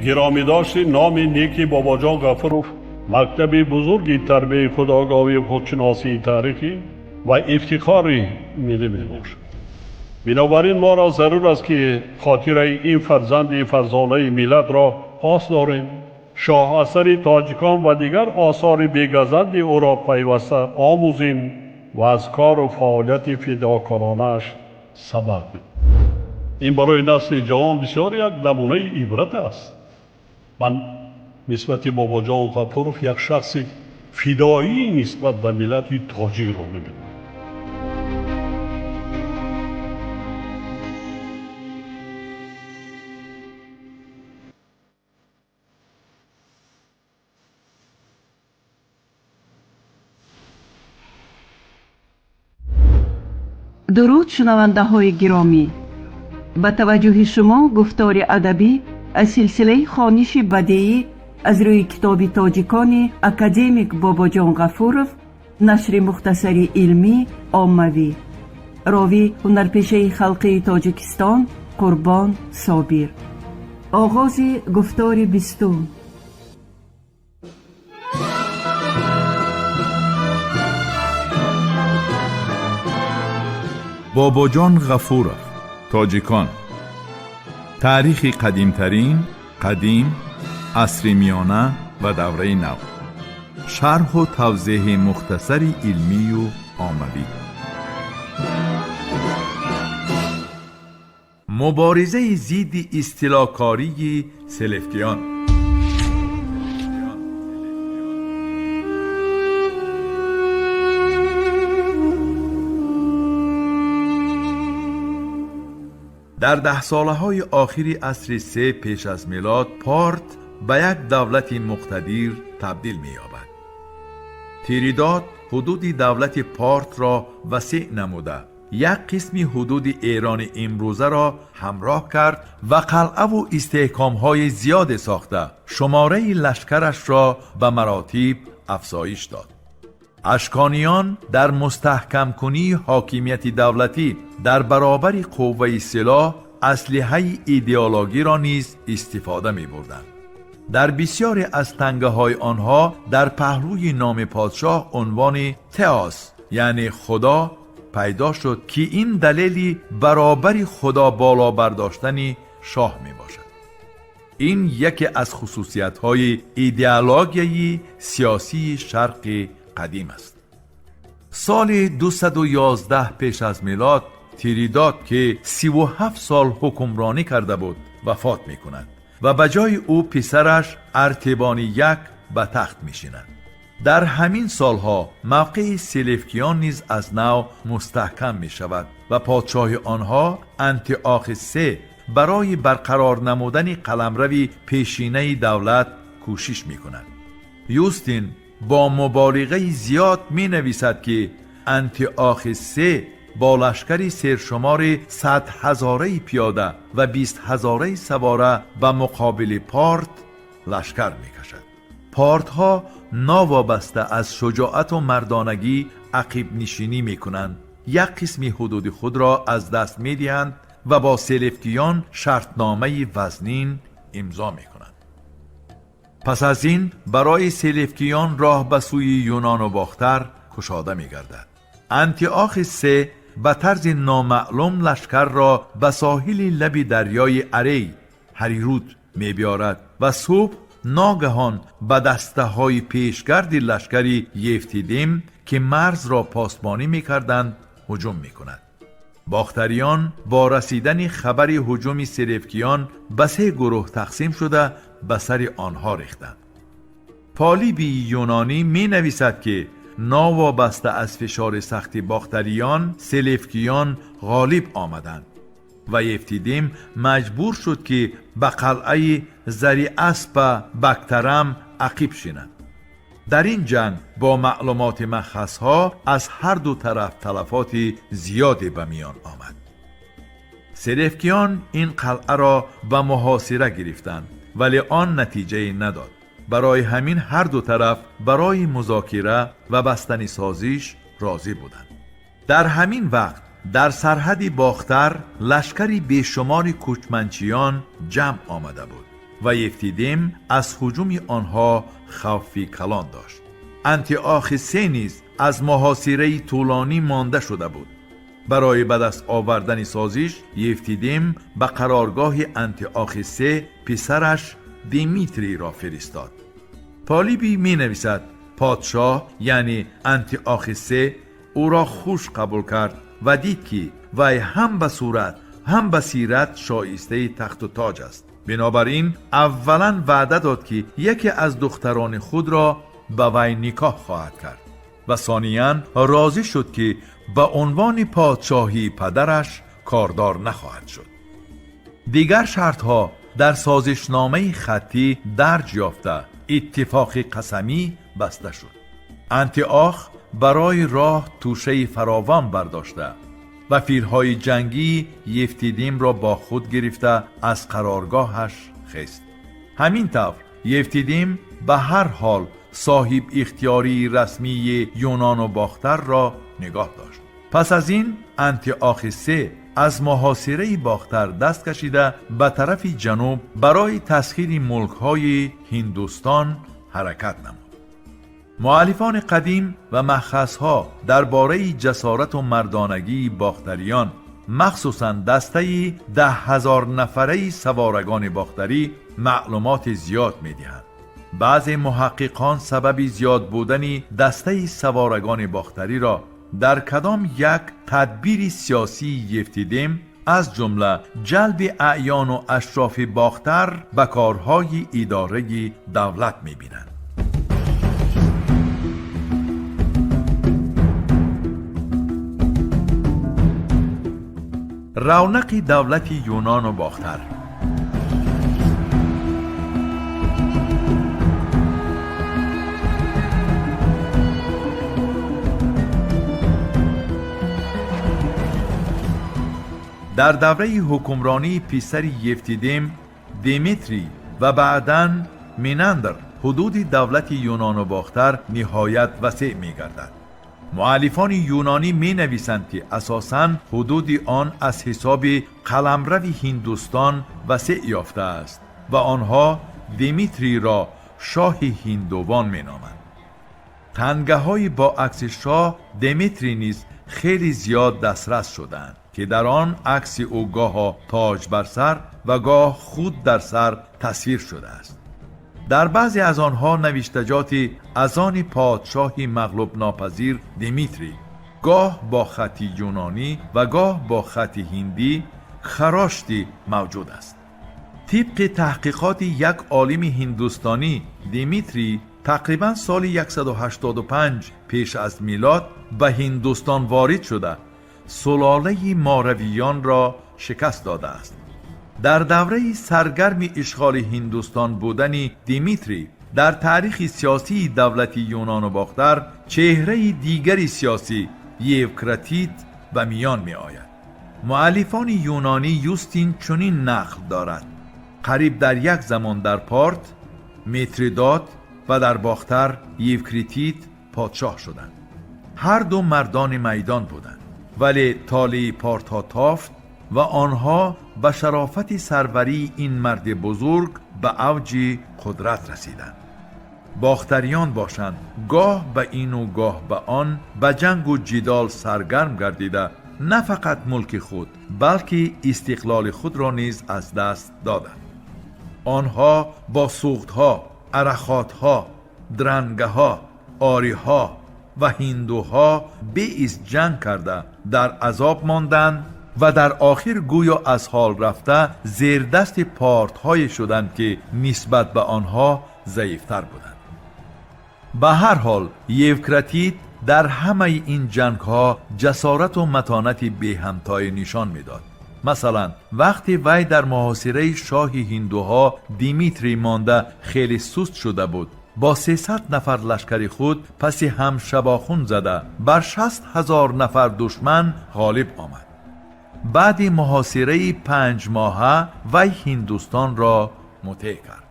Гиромӣ дошти номи неки Бобоҷон Ғафуров мактаби бузурги тарбияи худогоҳӣ, худшиносии таърихӣ ва ифтихори миллӣ мебошад. Бинобар ин моро зарур аст, ки хотираи ин фарзанди фарзонаи миллатро пос дорем, шоҳасари тоҷикон ва дигар осори бегазанди ӯро пайваста омӯзем ва аз кору фаъолияти фидокоронааш сабақ бигирем. Ин барои насли ҷавон бисёр як намунаи ибрат аст. Ман нисбати Бобоҷон Ғафуров як шахси фидоӣ нисбат ба миллати тоҷикро мебинам. Дуруд, шунавандаҳои гиромӣ! Ба таваҷҷӯҳи шумо гуфтори адабӣ аз силсилаи хониши бадеӣ аз рӯи китоби тоҷикони академик Бобоҷон Ғафуров, нашри мухтасари илмӣ оммавӣ. Ровӣ ҳунарпешаи халқии Тоҷикистон Қурбон Собир. Оғози гуфтори бистум. Бобоҷон Ғафуров, тоҷикон. Таърихи қадимтарин, қадим, асри миёна ва давраи нав. Шарҳу тавзеҳи мухтасари илмию оммавӣ. Муборизаи зидди истилокории селевкиён. Дар даҳсолаҳои охири асри се пеш аз милод Порт ба як давлати муқтадир табдил меёбад. Тиридод ҳудуди давлати Портро васеъ намуда, як қисми ҳудуди Эрони имрӯзаро ҳамроҳ кард ва қалъаву истеҳкомҳои зиёде сохта, шумораи лашкарашро ба маротиб афзоиш дод. Ашкониён дар мустаҳкамкунии ҳокимияти давлатӣ дар баробари қувваи силоҳ аслиҳаи идеологиро низ истифода мебурданд. Дар бисёре аз тангаҳои онҳо дар паҳлӯи номи подшоҳ унвони Теос, яъне Худо, пайдо шуд, ки ин далели баробари Худо боло бардоштани шоҳ мебошад. Ин яке аз хусусиятҳои идеологияи сиёсии шарқи қадим аст. Соли 211 пеш аз милод Тиридод, ки 37 сол ҳукмронӣ карда буд, вафот мекунад ва ба ҷои ӯ писараш Артибони як ба тахт мешинад. Дар ҳамин солҳо мавқеи селевкиён низ аз нав мустаҳкам мешавад ва подшоҳи онҳо Антиохи се барои барқарор намудани қаламрави пешинаи давлат кӯшиш мекунад. Юстин бо муболиғаи зиёд менависад, ки Антиохи се бо лашкари сершумори 100 ҳазораи пиёда ва 20 ҳазораи савора ба муқобили Порт лашкар мекашад. Портҳо новобаста аз шуҷоату мардонагӣ ақибнишинӣ мекунанд, як қисми ҳудуди худро аз даст медиҳанд ва бо селевкиён шартномаи вазнин имзо мекунанд. Пас аз ин барои селевкиён роҳ ба сӯи Юнону Бохтар кушода мегардад. Антиохи се ба тарзи номаълум лашкарро ба соҳили лаби дарёи Арей, Ҳарируд, мебиёрад ва субҳ ногаҳон ба дастаҳои пешгарди лашкари Ефтидим, ки марзро посбонӣ мекарданд, ҳуҷум мекунад. Бохтариён бо расидани хабари ҳуҷуми селевкиён ба се гурӯҳ тақсим шуда, ба сари онҳо рехтанд. Полибии юнонӣ менависад, ки новобаста аз фишори сахти бохтариён селевкиён ғолиб омаданд ва Ефтидим маҷбур шуд, ки ба қалъаи Зариаспа Бактарам ақиб шинад. Дар ин ҷанг бо маълумоти манхасҳо аз ҳар ду тараф талафоти зиёде ба миён омад. Селевкиён ин қалъаро ба муҳосира гирифтанд, вале он натиҷае надод. Барои ҳамин ҳар ду тараф барои музокира ва бастани созиш розӣ буданд. Дар ҳамин вақт дар сарҳади Бохтар лашкари бешумори кӯчманчиён ҷамъ омада буд. ва Евтидем аз ҳуҷуми онҳо хавфи калон дошт. Антиохи се низ аз муҳосираи тӯлонӣ монда шуда буд. Барои ба даст овардани созиш Евтидем ба қароргоҳи Антиохи се писараш Димитриро фиристод. Полибий менависад, подшоҳ яъне Антиохи се ӯро хуш қабул кард ва дид, ки вай ҳам ба сурат, ҳам ба сират шоистаи тахту тоҷ аст. Бинобар ин аввалан ваъда дод, ки яке аз духтарони худро ба вай никоҳ хоҳад кард ва сониян розӣ шуд, ки ба унвони подшоҳии падараш кордор нахоҳад шуд. Дигар шартҳо дар созишномаи хаттӣ дарҷ ёфта, иттифоқи қасамӣ баста шуд. Антиох барои роҳ тӯшаи фаровон бардошта ва филҳои ҷангии Евтидимро бо худ гирифта аз қароргоҳаш хест. Ҳамин тавр Евтидим ба ҳар ҳол соҳиб ихтиёрии расмии Юнону Бохтарро нигоҳ дошт. Пас аз ин Антиохи се аз муҳосираи Бохтар даст кашида, ба тарафи ҷануб барои тасхири мулкҳои Ҳиндустон ҳаракат намуд. Муаллифони қадим ва маххасҳо дар бораи ҷасорату мардонагии бохтариён, махсусан дастаи 10 000 нафараи саворагони бохтарӣ, маълумоти зиёд медиҳанд. Баъзе муҳаққиқон сабаби зиёд будани дастаи саворагони бохтариро дар кадом як тадбири сиёсии Евтидем, аз ҷумла ҷалби аъёну ашрофи Бохтар ба корҳои идораи давлат мебинанд. Равнақи давлати Юнону Бохтар. Дар давраи ҳукмронии писари Евтидем Димитрий ва баъдан Минандр ҳудуди давлати Юнону Бохтар ниҳоят васеъ мегардад. Муаллифони юнонӣ менависанд, ки асосан ҳудуди он аз ҳисоби қаламрави Ҳиндустон васеъ ёфтааст ва онҳо Димитрийро шоҳи ҳиндувон меноманд. Тангаҳои бо акси шоҳ Димитрий низ хеле зиёд дастрас шуданд, ки дар он акси ӯ гоҳо тоҷ бар сар ва гоҳ худ дар сар тасвир шудааст. Дар баъзе аз онҳо навиштаҷоти аз они подшоҳи мағлубнопазир Димитрий гоҳ бо хатти юнонӣ ва гоҳ бо хатти ҳиндӣ хароштӣ мавҷуд аст. Тибқи таҳқиқоти як олими ҳиндустонӣ, Димитрий тақрибан соли 185 пеш аз милод ба Ҳиндустон ворид шуда, сулолаи моравиёнро шикаст додааст. Дар давраи саргарми ишғоли Ҳиндустон будани Димитрий дар таърихи сиёсии давлати Юнону Бохтар чеҳраи дигари сиёсӣ Евкратид ба миён меояд. Муаллифони юнонӣ Юстин чунин нақл дорад: қариб дар як замон дар Порт Митридот ва дар Бохтар Евкритид подшоҳ шуданд. Ҳар ду мардони майдон буданд, вале толеи портҳо тофт ва онҳо ба шарофати сарварии ин марди бузург ба авҷи қудрат расиданд. Бохтариён бошанд, гоҳ ба ину гоҳ ба он ба ҷангу ҷидол саргарм гардида, на фақат мулки худ, балки истиқлоли худро низ аз даст доданд. Онҳо бо суғдҳо, арахотҳо, дрангаҳо, ориҳо ва ҳиндуҳо беист ҷанг карда, дар азоб монданд ва дар охир гӯё аз ҳол рафта, зердасти портҳое шуданд, ки нисбат ба онҳо заифтар буданд. Ба ҳар ҳол Евкратид дар ҳамаи ин ҷангҳо ҷасорату матонати беҳамтое нишон медод. Масалан, вақте вай дар муҳосираи шоҳи ҳиндуҳо Димитрий монда хеле суст шуда буд, бо 300 нафар лашкари худ паси ҳам шабохун зада, бар 60 000 нафар душман ғолиб омад. Баъди муҳосираи 5 моҳа вай Ҳиндустонро мутеъ кард.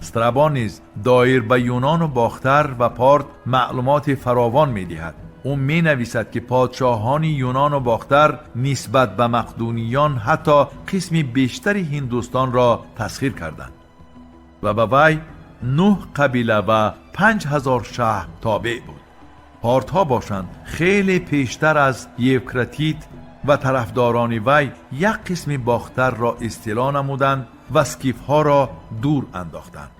Страбон низ доир ба Юнону Бохтар ва Порт маълумоти фаровон медиҳад. Ӯ менависад, ки подшоҳони Юнону Бохтар нисбат ба мақдуниён ҳатто қисми бештари Ҳиндустонро тасхир карданд ва ба вай 9 қабила ва 5000 шаҳр тобеъ буд. Портҳо бошанд, хеле пештар аз Евкратид ва тарафдорони вай як қисми Бохтарро истило намуданд ва скифҳоро дур андохтанд.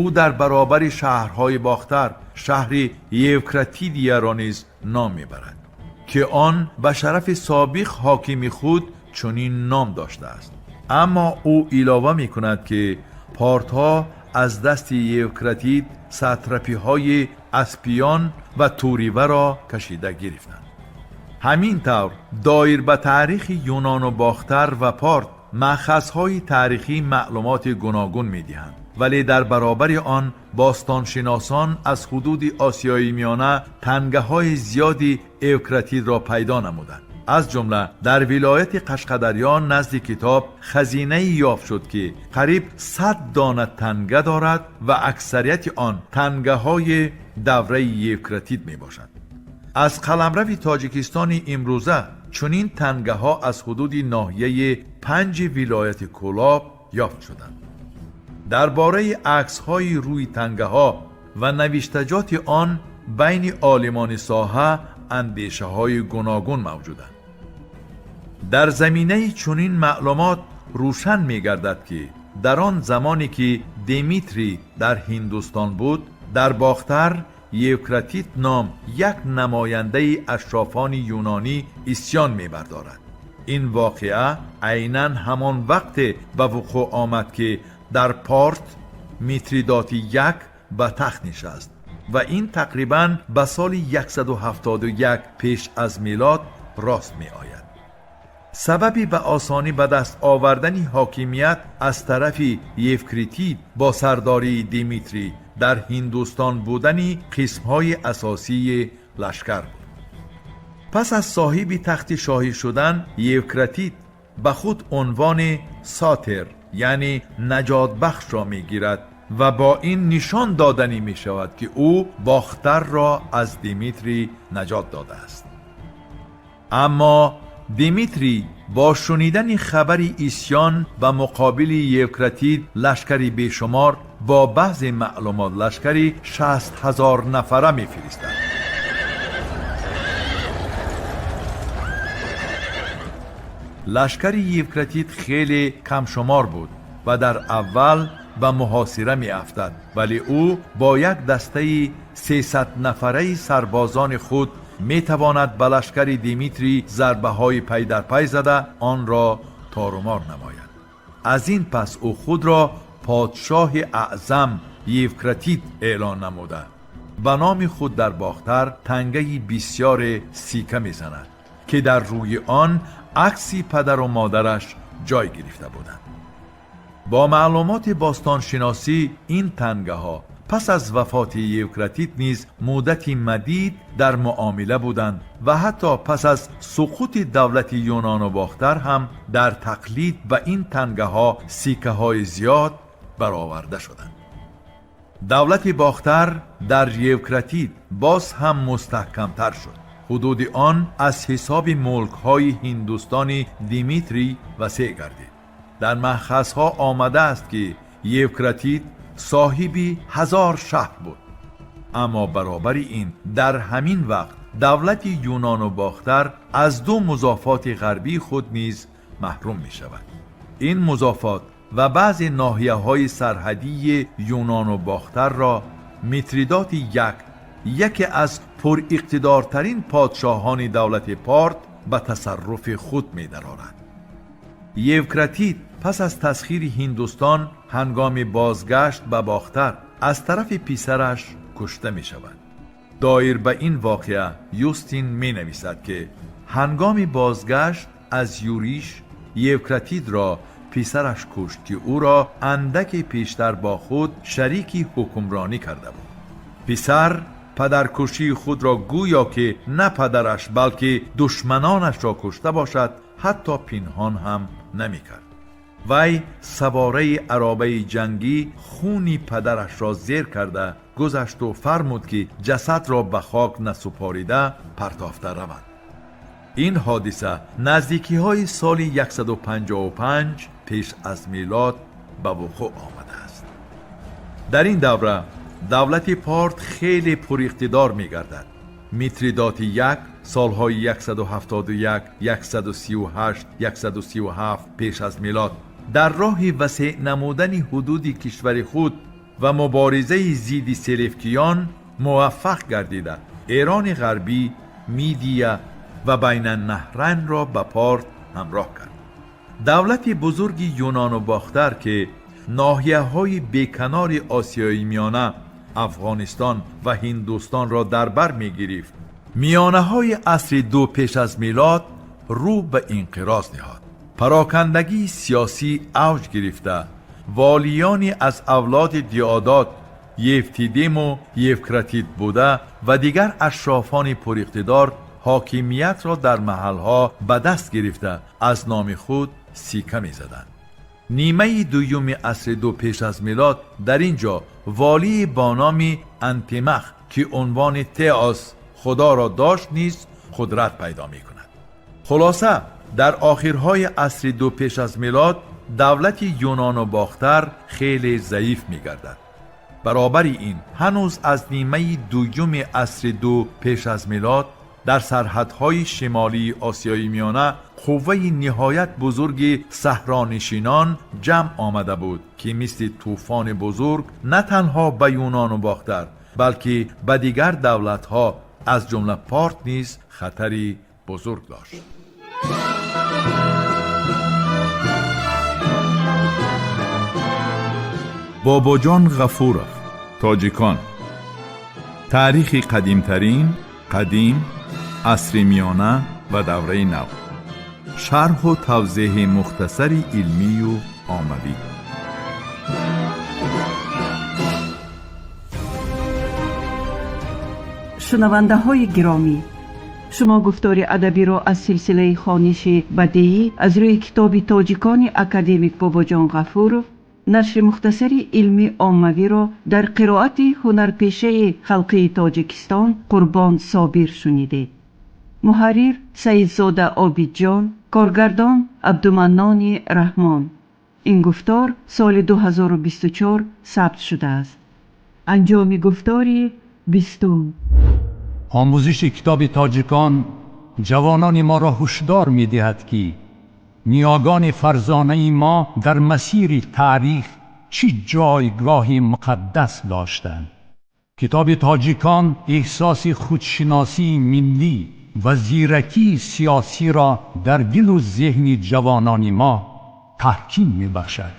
Ӯ дар баробари шаҳрҳои Бохтар шаҳри Евкратидияро низ ном мебарад, ки он ба шарафи собиқ ҳокими худ чунин ном доштааст. Аммо ӯ илова мекунад, ки портҳо аз дасти Евкратид сатрапиҳои Аспиён ва Туриваро кашида гирифтанд. Ҳамин тавр, доир ба таърихи Юнону Бохтар ва Порт маъхазҳои таърихӣ маълумоти гуногун медиҳанд, вале дар баробари он бостоншиносон аз ҳудуди Осиёи Миёна тангаҳои зиёди Эвкратидро пайдо намуданд. Аз ҷумла дар вилояти Қашқадарё назди китоб хазинае ёфт шуд, ки қариб 100 дона танга дорад ва аксарияти он тангаҳои давраи Евкратид мебошад. Аз қаламрави Тоҷикистони имрӯза чунин тангаҳо аз ҳудуди ноҳияи 5 вилояти Кӯлоб ёфт шуданд. Дар бораи аксҳои рӯи тангаҳо ва навиштаҷоти он байни олимони соҳа андешаҳои гуногун мавҷуданд. Дар заминаи чунин маълумот рӯшан мегардад, ки дар он замоне ки Димитрий дар Ҳиндустон буд, дар Бохтар Евкратид ном як намояндаи ашрофони юнонӣ исьён мебардорад. Ин воқеа айнан ҳамон вақте ба вуқӯъ омад, ки дар Порт Митридоти 1 ба тахт нишаст ва ин тақрибан ба соли 171 пеш аз милод рост меояд. Сабаби ба осонӣ ба даст овардани ҳокимият аз тарафи Евкритид бо сардории Димитрий дар Ҳиндустон будани қисмҳои асосии лашкар буд. Пас аз соҳиби тахти шоҳӣ шудан, Евкратид ба худ унвони Сотер, яъне наҷотбахшро мегирад ва бо ин нишон доданӣ мешавад, ки ӯ Бохтарро аз Димитрий наҷот додааст. Аммо Димитрий бо шунидани хабари исьён ба муқобили Евкратид лашкари бешумор, бо баъзе маълумот лашкари 60 000 нафара мефиристад. Лашкари Евкратид хеле камшумор буд ва дар аввал ба муҳосира меафтад, вале ӯ бо як дастаи 300 нафараи сарбозони худ метавонад ба лашкари Димитрий зарбаҳои пайдарпай зада онро торумор намояд. Аз ин пас ӯ худро подшоҳи аъзам Евкратид эълон намуда, ба номи худ дар Бохтар тангаи бисёре сика мезанад, ки дар рӯи он акси падару модараш ҷой гирифта буданд. Бо маълумоти бостоншиносӣ, ин тангаҳо пас аз вафоти Евкратид низ муддати мадид дар муомила буданд ва ҳатто пас аз суқути давлати Юнону Бохтар ҳам дар тақлид ба ин тангаҳо сикаҳои зиёд бароварда шуданд. Давлати Бохтар дар Евкратид боз ҳам мустаҳкамтар шуд. Ҳудуди он аз ҳисоби мулкҳои Ҳиндустони Димитрий васеъ гардид. Дар маъхазҳо омадааст, ки Евкратид соҳиби 1000 шаҳр буд. Аммо баробари ин дар ҳамин вақт давлати Юнону Бохтар аз ду музофоти ғарбии худ низ маҳрум мешавад. Ин музофот ва баъзе ноҳияҳои сарҳадии Юнону Бохтарро Митридоти 1, яке аз пуриқтидортарин подшоҳони давлати Порт, ба тасарруфи худ медарорад. Евкратид пас аз тасхири Ҳиндустон ҳангоми бозгашт ба Бохтар аз тарафи писараш кушта мешавад. Доир ба ин воқеа Юстин менависад, ки ҳангоми бозгашт аз юриш Евкратидро писараш кушт, ки ӯро андаке пештар бо худ шарики ҳукмронӣ карда буд. Писар падаркушии худро гӯё ки на падараш, балки душманонашро кушта бошад, ҳатто пинҳон ҳам намекард. Вай савораи аробаи ҷангӣ хуни падарашро зер карда гузашт ва фармуд, ки ҷасадро ба хок насупорида партофта раванд. Ин ҳодиса наздикиҳои соли 155 пеш аз милод ба вуқӯъ омадааст. Дар ин давра давлати Порт хеле пуриқтидор мегардад. Митридоти як солҳои 171, 138, 137 пеш аз милод дар роҳи васеъ намудани ҳудуди кишвари худ ва муборизаи зидди селевкиён муваффақ гардида, Эрони Ғарбӣ, Мидия ва Байнаннаҳрайнро ба Порт ҳамроҳ кард. Давлати бузурги Юнону Бохтар, ки ноҳияҳои беканори Осиёи Миёна, Афғонистон ва Ҳиндустонро дар бар мегирифт, миёнаҳои асри ду пеш аз милод рӯ ба инқироз ниҳод. Парокандагии сиёсӣ авҷ гирифта, волиёни аз авлоди Диодот, Евтидему Евкратид буда ва дигар ашрофони пуриқтидор ҳокимиятро дар маҳалҳо ба даст гирифта, аз номи худ сика мезаданд. Нимаи дуюми асри ду пеш аз милод дар ин ҷо волии бо номи Антимах, ки унвони Теос худоро дошт, низ қудрат пайдо мекунад. Хулоса, дар охирҳои асри ду пеш аз милод давлати Юнону Бохтар хеле заиф мегардад. Баробари ин, ҳанӯз аз нимаи дуюми асри ду пеш аз милод дар сарҳадҳои шимолии Осиёи Миёна қувваи ниҳоят бузурги саҳронишинон ҷамъ омада буд, ки мисли тӯфони бузург на танҳо ба Юнону Бохтар, балки ба дигар давлатҳо, аз ҷумла Порт низ хатари бузург дошт. Бобоҷон Ғафуров. Тоҷикон. Таърихи қадимтарин, қадим, асри миёна ва давраи нав. Шарҳу тавзеҳи мухтасари илмию оммавӣ. Шунавандаҳои гиромӣ, шумо гуфтори адабиро аз силсилаи хониши бадеӣ аз рӯи китоби тоҷикони академик Бобоҷон Ғафуров, нашри мухтасари илмӣ оммавиро дар қироати ҳунарпешаи халқии Тоҷикистон Қурбон Собир шунидед. Муҳаррир Саидзода Обидҷон, коргардон Абдуманнони Раҳмон. Ин гуфтор соли 2024 сабт шудааст. Анҷоми гуфтори бистум. Омӯзиши китоби тоҷикон ҷавонони моро ҳушдор медиҳад, ки ниёгони фарзонаи мо дар масири таърих чӣ ҷойгоҳи муқаддас доштанд. Китоби тоҷикон эҳсоси худшиносии миллӣ ва зиракии сиёсиро дар дилу зеҳни ҷавонони мо таҳким мебахшад.